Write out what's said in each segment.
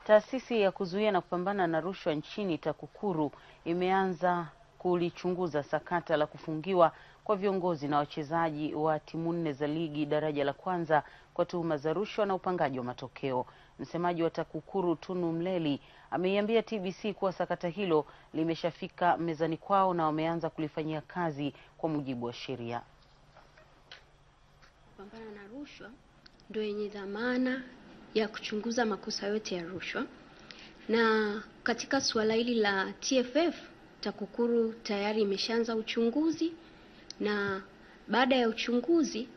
Taasisi ya kuzuia na kupambana na rushwa nchini TAKUKURU imeanza kulichunguza sakata la kufungiwa kwa viongozi na wachezaji wa timu 4 za ligi daraja la kwanza kwa tuhuma za rushwa na upangaji wa matokeo. Msemaji wa TAKUKURU Tunu Mleli ameiambia TBC kuwa sakata hilo limeshafika mezani kwao na wameanza kulifanyia kazi kwa mujibu wa sheria. Kupambana na rushwa ndio yenye dhamana ya kuchunguza makosa yote ya rushwa, na katika suala hili la TFF TAKUKURU tayari imeshaanza uchunguzi, na baada ya uchunguzi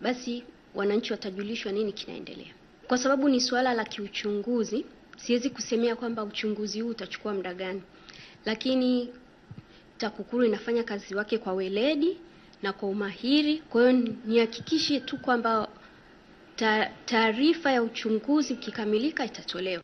basi wananchi watajulishwa nini kinaendelea. Kwa sababu ni suala la kiuchunguzi, siwezi kusemea kwamba uchunguzi huu utachukua muda gani, lakini TAKUKURU inafanya kazi wake kwa weledi na kwa umahiri. Kwa hiyo nihakikishe tu kwamba taarifa ya uchunguzi ukikamilika itatolewa.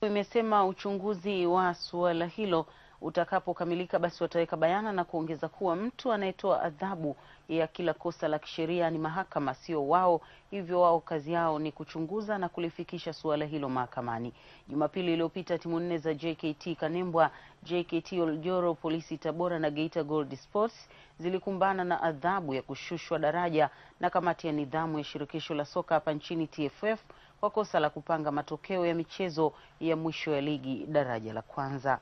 Imesema uchunguzi wa suala hilo utakapokamilika basi wataweka bayana, na kuongeza kuwa mtu anayetoa adhabu ya kila kosa la kisheria ni mahakama, sio wao. Hivyo wao kazi yao ni kuchunguza na kulifikisha suala hilo mahakamani. Jumapili iliyopita timu 4 za JKT Kanembwa, JKT Oljoro, Polisi Tabora na Geita Gold Sports zilikumbana na adhabu ya kushushwa daraja na kamati ya nidhamu ya shirikisho la soka hapa nchini TFF kwa kosa la kupanga matokeo ya michezo ya mwisho ya ligi daraja la kwanza.